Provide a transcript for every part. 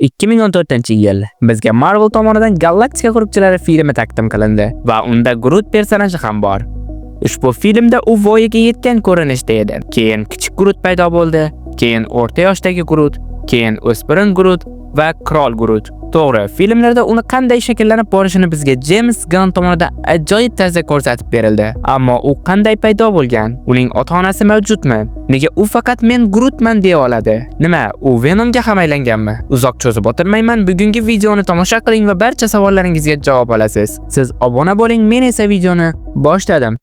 2014-yil bizga Marvel tomonidan Galaktika qo'riqchilari filmi taqdim qilindi va unda Groot personaji ham bor. Ushbu filmda u voyaga yetgan ko'rinishda edi. Keyin kichik Groot paydo bo'ldi, keyin o'rta yoshdagi Groot, keyin o'spirin Groot va qirol Groot. To'g'ri, filmlarda uni qanday shakllanib borishini bizga James Gunn tomonidan ajoyib tarzda ko'rsatib berildi. Ammo u qanday paydo bo'lgan? Uning ota-onasi mavjudmi? Nega u faqat men Grootman deya oladi? Nima, u Venomga ham aylanganmi? Uzoq cho'zib o'tirmayman, bugungi videoni tomosha qiling va barcha savollaringizga javob olasiz. Siz obuna bo'ling, men esa videoni boshladim.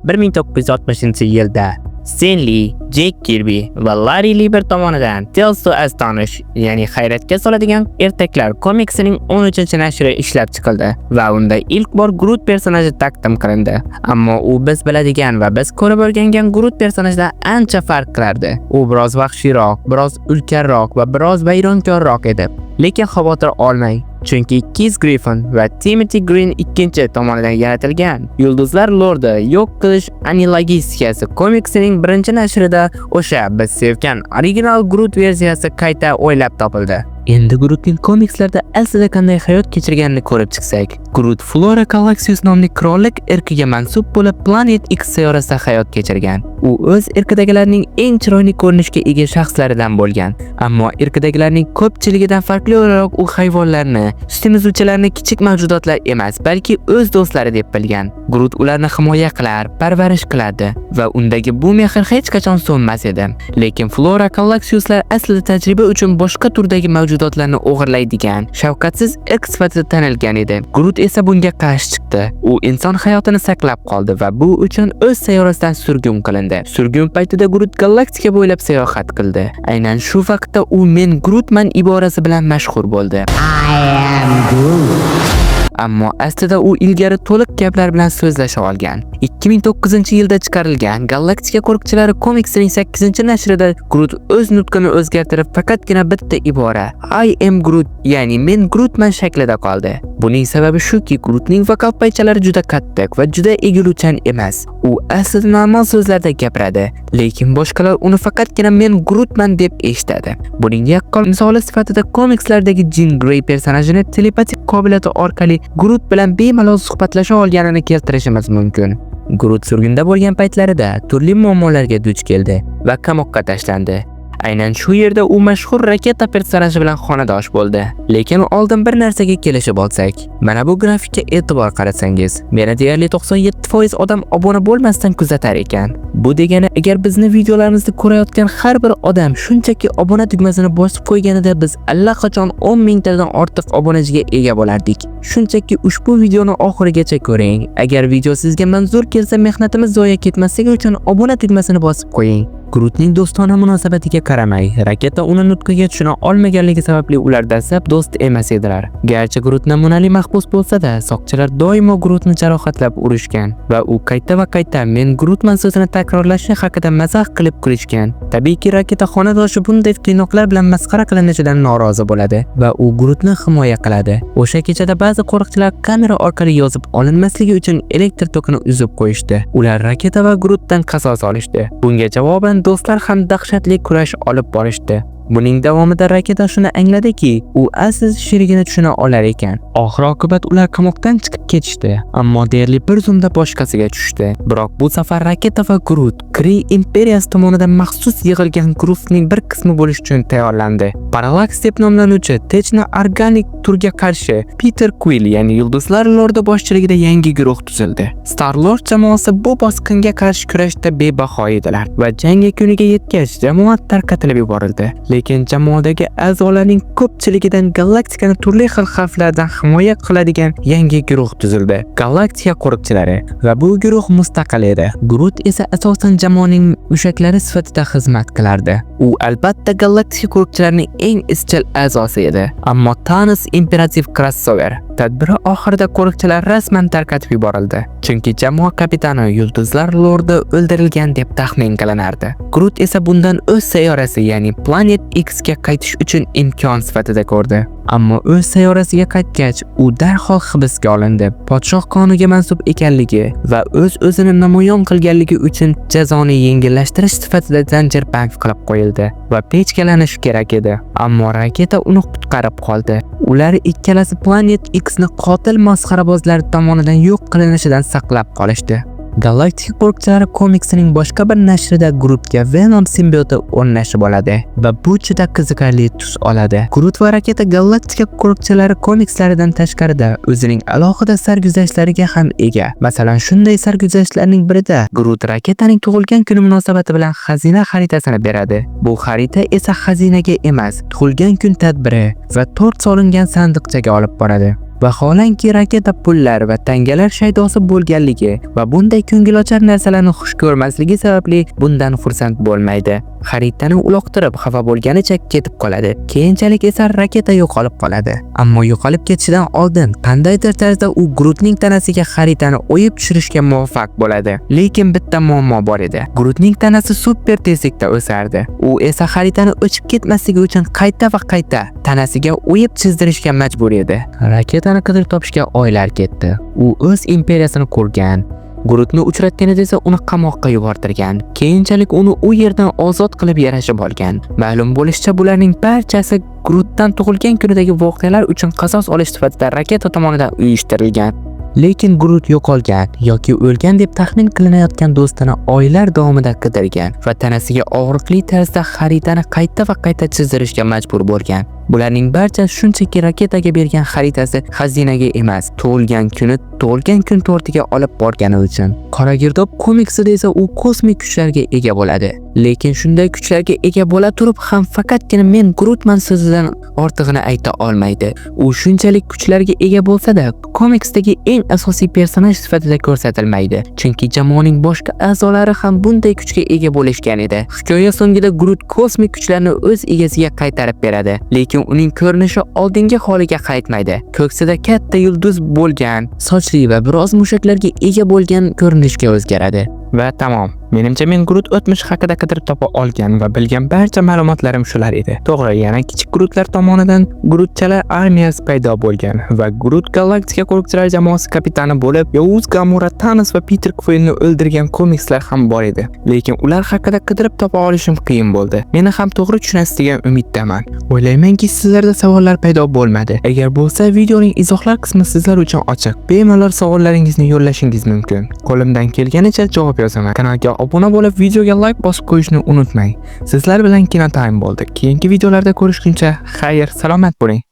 1960-yilda Stan Lee, Jack Kirby va Larry Lieber tomonidan Tales to Astonish, ya'ni hayratga soladigan ertaklar komiksining 13-nashri ishlab chiqildi va unda ilk bor Groot personaji taqdim qilindi. Ammo u biz biladigan va biz ko'rib o'rgangan Groot personajidan ancha farq qilardi. U biroz vahshiyroq, biroz ulkanroq va biroz vayronkorroq edi. Lekin xavotir olmang, chunki Keith Griffin va Timothy Green ikkinchi tomonidan yaratilgan Yulduzlar Lordi yo'q qilish anilogistikasi komiksining birinchi nashrida o'sha biz sevgan original Groot versiyasi qayta o'ylab topildi. Endi Grootning komikslarda aslida qanday hayot kechirganini ko'rib chiqsak. Groot Flora Galaxius nomli qirollik irqiga mansub bo'lib, Planet X sayyorasida hayot kechirgan. U o'z irqidagilarning eng chiroyli ko'rinishga ega shaxslaridan bo'lgan. Ammo irqidagilarning ko'pchiligidan farqli o'laroq u hayvonlarni, sutemizuvchilarni kichik mavjudotlar emas, balki o'z do'stlari deb bilgan. Groot ularni himoya qilar, parvarish qilardi va undagi bu mehr hech qachon so'nmas edi. Lekin Flora Galaxiuslar aslida tajriba uchun boshqa turdagi mavjudotlarni o'g'irlaydigan, shafqatsiz irq sifatida tanilgan edi. Groot esa bunga qarshi chiqdi. U inson hayotini saqlab qoldi va bu uchun o'z sayyorasidan surgun qilindi. Surgun paytida Groot galaktika bo'ylab sayohat qildi. Aynan shu vaqtda u "Men Grootman" iborasi bilan mashhur bo'ldi. I am Groot. Ammo aslida u ilgari to'liq gaplar bilan so'zlasha olgan. 2009-yilda chiqarilgan Galaktika qo'riqchilari komiksining 8-nashrida Groot o'z nutqini o'zgartirib, faqatgina bitta ibora "I am Groot", ya'ni men Grootman shaklida qoldi. Buning sababi shuki, Grootning vokal paychalari juda qattiq va juda egiluvchan emas. U aslida normal so'zlarda gapiradi, lekin boshqalar uni faqatgina "men Grootman" deb eshitadi. Buning yaqqol misoli sifatida komikslardagi Jean Grey personajini telepatik qobiliyati orqali Groot bilan bemalol suhbatlasha olganini keltirishimiz mumkin. Groot surgunda bo'lgan paytlarida turli muammolarga duch keldi va qamoqqa tashlandi. Aynan shu yerda u mashhur Raketa personaji bilan xonadosh bo'ldi. Lekin oldin bir narsaga kelishib olsak. Mana bu grafikka e'tibor qarasangiz, meni deyarli 97% odam obuna bo'lmasdan kuzatar ekan. Bu degani, agar bizni videolarimizni ko'rayotgan har bir odam shunchaki obuna tugmasini bosib qo'yganida, biz allaqachon 10 mingtadan ortiq obunachiga ega bo'lardik. Shunchaki ushbu videoni oxirigacha ko'ring. Agar video sizga manzur kelsa, mehnatimiz zoya ketmasligi uchun obuna tugmasini bosib qo'ying. Grootning do'stona munosabatiga qaramay, Raketa uni nutqiga tushuna olmaganligi sababli ular dastlab do'st emas edilar. Garchi Groot namunali mahbus bo'lsa-da, soqchilar doimo Grootni jarohatlab urishgan va u qayta va qayta "Men Grootman" so'zini takrorlashi haqida mazax qilib kulishgan. Tabiiyki, Raketa xonadoshi bunday qiynoqlar bilan masxara qilinishidan norozi bo'ladi va u Grootni himoya qiladi. O'sha kechada ba'zi qo'riqchilar kamera orqali yozib olinmasligi uchun elektr tokini uzib qo'yishdi. Ular Raketa va Grootdan qasos olishdi. Bunga javoban do'stlar ham dahshatli kurash olib borishdi. Buning davomida Raketa shuni angladiki, u aslida sherigini tushuna olar ekan. Oxir oqibat ular qamoqdan chiqib ketishdi, ammo deyarli bir zumda boshqasiga tushdi. Biroq bu safar Raketa va Groot Kree imperiyasi tomonidan maxsus yig'ilgan guruhning bir qismi bo'lish uchun tayyorlandi. Parallax deb nomlanuvchi Techno organik turga qarshi Peter Quill, ya'ni Yulduzlar Lordi boshchiligida yangi guruh tuzildi. Star-Lord jamoasi bu bosqinga qarshi kurashda bebaho edilar va jang yakuniga yetgach jamoa tarqatilib yuborildi. Lekin jamoadagi a'zolarning ko'pchiligidan galaktikani turli xil xavflardan himoya qiladigan yangi guruh tuzildi. Galaktika qo'riqchilari, va bu guruh mustaqil edi. Groot esa asosan jamoaning mushaklari sifatida xizmat qilardi. U albatta galaktika qo'riqchilarining eng izchil a'zosi edi. Ammo Thanos imperativ crossover tadbiri oxirida qo'riqchilar rasman tarqatib yuborildi. Chunki jamoa kapitani Yulduzlar Lordi o'ldirilgan deb taxmin qilinardi. Groot esa bundan o'z sayyorasi, ya'ni Planet X ga qaytish uchun imkon sifatida ko'rdi. Ammo o'z sayyorasiga qaytgach, u darhol hibsga olindi. Podshoh qoniga mansub ekanligi va o'z o'zini namoyon qilganligi uchun jazoni yengillashtirish sifatida zanjirband qilib qo'yildi va pechkalanishi kerak edi. Ammo Raketa uni qutqarib qoldi. Ular ikkalasi Planet X ni qotil masxarabozlar tomonidan yo'q qilinishidan saqlab qolishdi. Galaktik qo'riqchilari komiksining boshqa bir nashrida Grootga Venom simbioti o'rnashib oladi va bu juda qiziqarli tus oladi. Groot va Raketa Galaktika qo'riqchilari komikslaridan tashqarida o'zining alohida sarguzashtlariga ham ega. Masalan, shunday sarguzashtlarning birida Groot Raketaning tug'ilgan kuni munosabati bilan xazina xaritasini beradi. Bu xarita esa xazinaga emas, tug'ilgan kun tadbiri va tort solingan sandiqchaga olib boradi. Vaholanki, Raketa pullar va tangalar shaydosi bo'lganligi va bunday ko'ngilochar narsalarni xush ko'rmasligi sababli bundan xursand bo'lmaydi. Xaritani uloqtirib, xafa bo'lganicha ketib qoladi. Keyinchalik esa Raketa yo'qolib qoladi. Ammo yo'qolib ketishidan oldin qandaydir tarzda u Grootning tanasiga xaritani o'yib tushirishga muvaffaq bo'ladi. Lekin bitta muammo bor edi. Grootning tanasi super tezlikda o'sardi. U esa xaritani o'chib ketmasligi uchun qayta va qayta tanasiga o'yib chizdirishga majbur edi. Raketani qidirib topishga oylar ketdi. U o'z imperiyasini qurgan. Grootni uchratganida esa uni qamoqqa yubortirgan. Keyinchalik uni u yerdan ozod qilib yarashib olgan. Ma'lum bo'lishicha, bularning barchasi Grootdan tug'ilgan kunidagi voqealar uchun qasos olish sifatida Raketa tomonidan uyushtirilgan. Lekin Groot yo'qolgan yoki o'lgan deb taxmin qilinayotgan do'stini oylar davomida qidirgan va tanasiga og'riqli tarzda xaritani qayta va qayta chizdirishga majbur bo'lgan. Bularning barchasi shunchaki Raketaga bergan xaritasi xazinaga emas, tug'ilgan kuni tug'ilgan kun tortiga olib borgani uchun. Qora girdob komiksida esa u kosmik kuchlarga ega bo'ladi. Lekin shunday kuchlarga ega bo'la turib ham faqatgina "Men Grootman" so'zidan ortig'ini ayta olmaydi. U shunchalik kuchlarga ega bo'lsa-da, komiksdagi eng asosiy personaj sifatida ko'rsatilmaydi. Chunki jamoaning boshqa a'zolari ham bunday kuchga ega bo'lishgan edi. Hikoya so'ngida Groot kosmik kuchlarni o'z egasiga qaytarib beradi. Lekin uning ko'rinishi oldingi holiga qaytmaydi. Ko'ksida katta yulduz bo'lgan, sochli va biroz mushaklarga ega bo'lgan ko'rinishga o'zgaradi. Va tamom. Menimcha, men Groot o'tmish haqida qidirib topa olgan va bilgan barcha ma'lumotlarim shular edi. To'g'ri, yana kichik Grootlar tomonidan Grootchalar armiyasi paydo bo'lgan va Groot Galaktika qo'riqchilar jamoasi kapitani bo'lib, yovuz Gamora, Thanos va Peter Quillni o'ldirgan komikslar ham bor edi. Lekin ular haqida qidirib topa olishim qiyin bo'ldi. Meni ham to'g'ri tushunasiz degan umiddaman. O'ylaymanki, sizlarda savollar paydo bo'lmadi. Agar bo'lsa, videoning izohlar qismi sizlar uchun ochiq. Bemalol savollaringizni yo'llashingiz mumkin. Qo'limdan kelganicha javob yozaman. Kanalga obuna bo'lib, videoga like bosib qo'yishni unutmang. Sizlar bilan Kino Time bo'ldi. Keyingi videolarda ko'rishguncha xayr, salomat bo'ling.